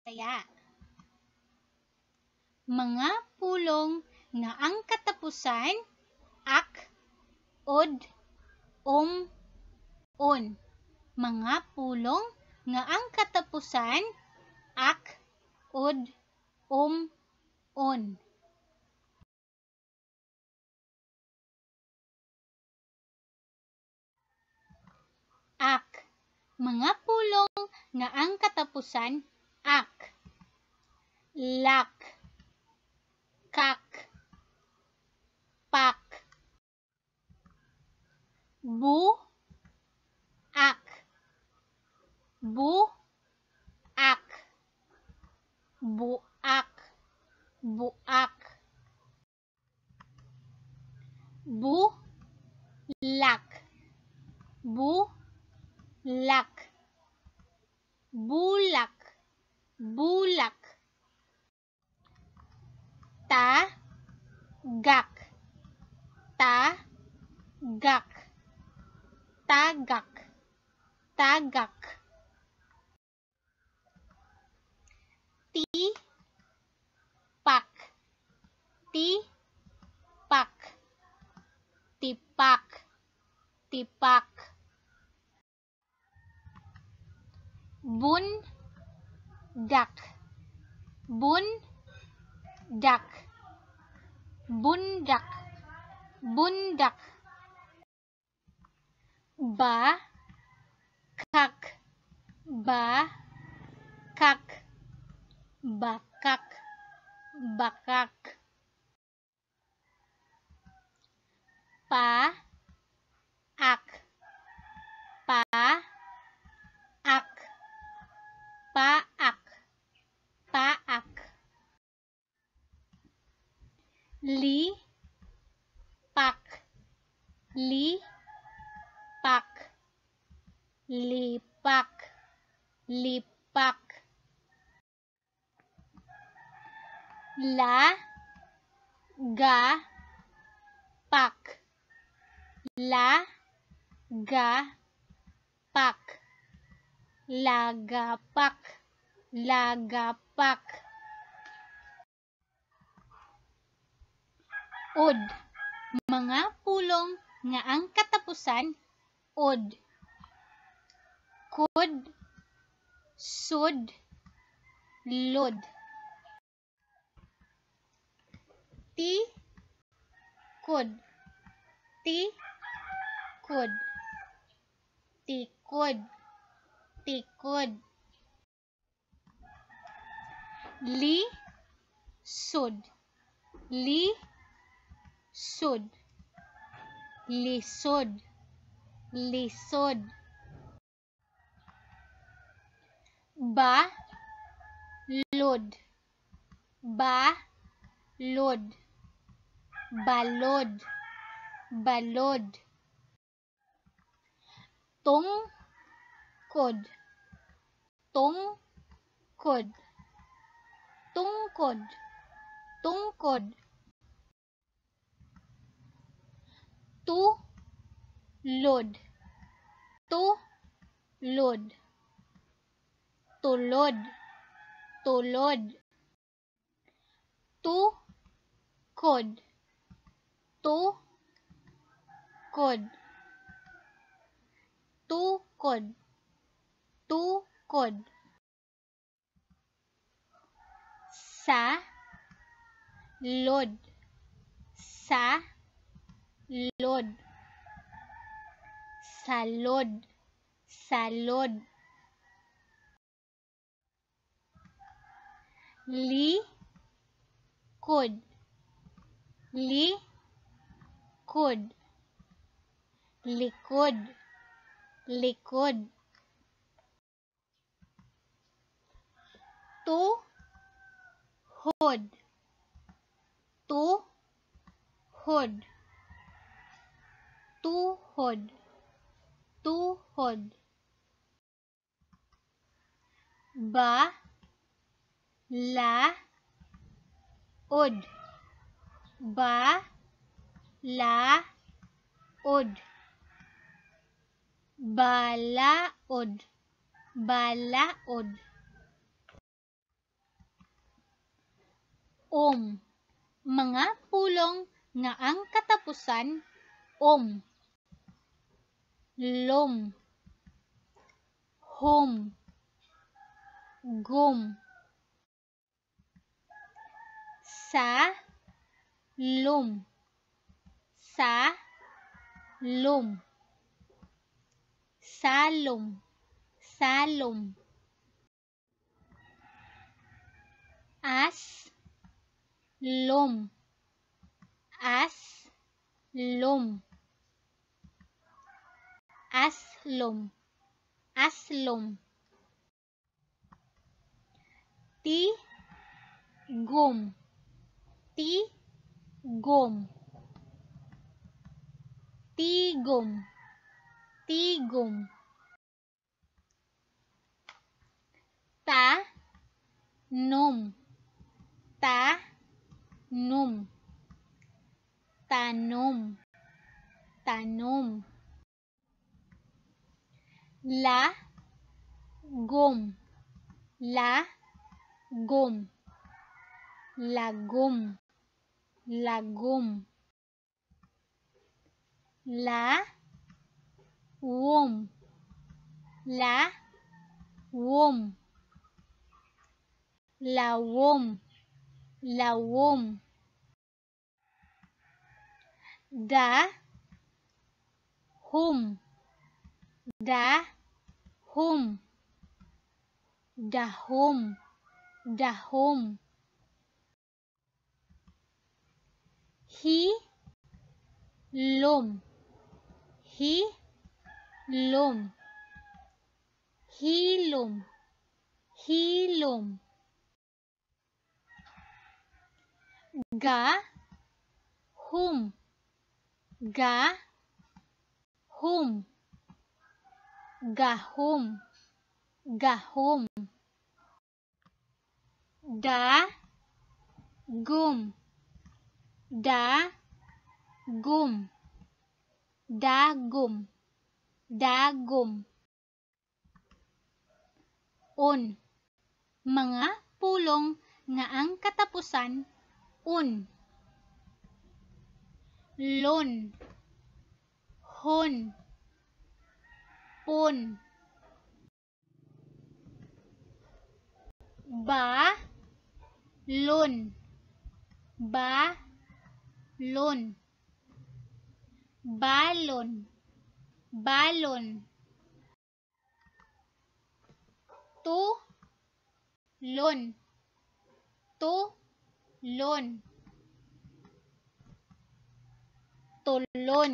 Bisaya. Mga pulong nga ang katapusan ak, od, om, on. Mga pulong nga ang katapusan ak, od, om, on. Ak. Mga pulong nga ang katapusan ak. Lak, kak, pak. Bu, ak. Bu, ak. Buak, buak. Bu, lak. Bu, lak. Bulak, bulak. Ta, gak. Ta, gak. Tagak, tagak. Ti, pak. Ti, pak. Tipak, tipak. Bun, dak. Bun, dak. Bundak, bundak. Ba, kak. Ba, kak. Bakak, bakak. Pa, ak. Pa, ak. Paak, paak. Li, pak. Li, pak. Lipak, lipak. La, ga, pak. La, ga, pak. Lagapak, lagapak. Od. Mga pulong nga ang katapusan od. Kud, sud, lod. Ti, kud. Ti, kud. Tikod, tikod. Li, sud. Li, sud. Lisod, lisod. Ba, lod. Ba, lod. Balod, balod. Tung, kod. Tung, kod. Tungkod, tungkod. Tu, lod. Tu, lod. Tulod, tulod. Tu, kod. Tu, kod. Tukod, tukod. Sa, lod. Sa, lod. Salod, salod. Li, kod. Li, kod. Likod, likod. Tu, hod. Tu, hod. Tuhod, tuhod. Ba, la, od. Ba, la, od. Balaod, balaod. Om. Mga pulong nga ang katapusan om. Lom. Hom. Gom. Sa. Lom. Sa. Lom. Salom. Salom. As. Lom. As. Lom. Aslom. Aslom. Ti. Gom. Ti. Gom. Tigom. Tigom. Ta. Nom. Ta. Nom. Tanom. Tanom. La. Gom. La. Gom. Lagom. Lagom. La. Wom. La. Wom. Lawom. Lawom. Da. Hum. Da. Hum. Dahom. Dahom. Hi. Lom. Hi. Lom. Hilom. Hilom. Ga. Hum. Ga. Hum. Gahom. Gahom. Da. Gum. Da. Gum. Dagom. Dagom. On. Mga pulong nga ang katapusan un. Lon. Hon. Pon. Ba. Lon. Ba. Lon. Balon. Balon. Tu. Lon. Tu. Lon. Tulon.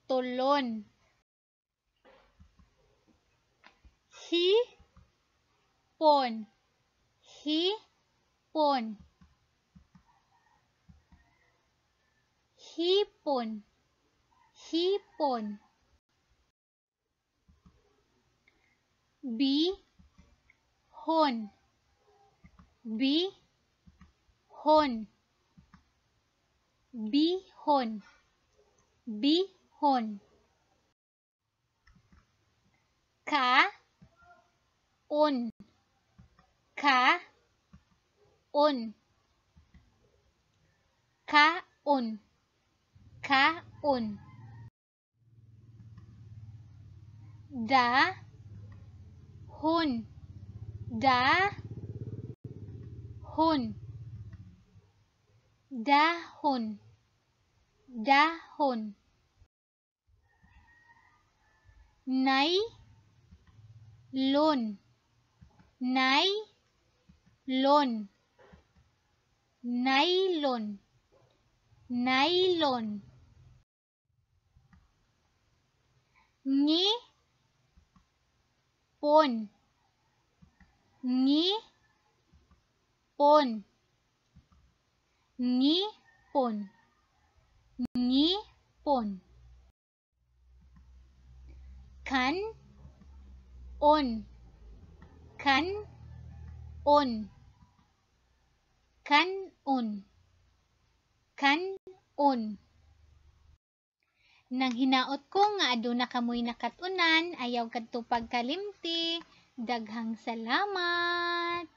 Tulon. Hi. Pon. Hi. Pon. Hipon. Hipon. Bi. Hon. Bi. Hon. Bihon. Bihon. Ka. On. Ka. On. Kaon. Kaon. Da. Hun. Da. Hun. Dahon. Dahon. Nay. Lon. Nay. Lon. Nylon. Nylon. Ni. Pon. Ni. Pon. Ngipon. Ngipon. Kan. On. Kan. On. Kan-on. Kan-on. Nang hinaot ko nga aduna kamoy nakat-unan, ayaw kadto pagkalimti. Daghang salamat.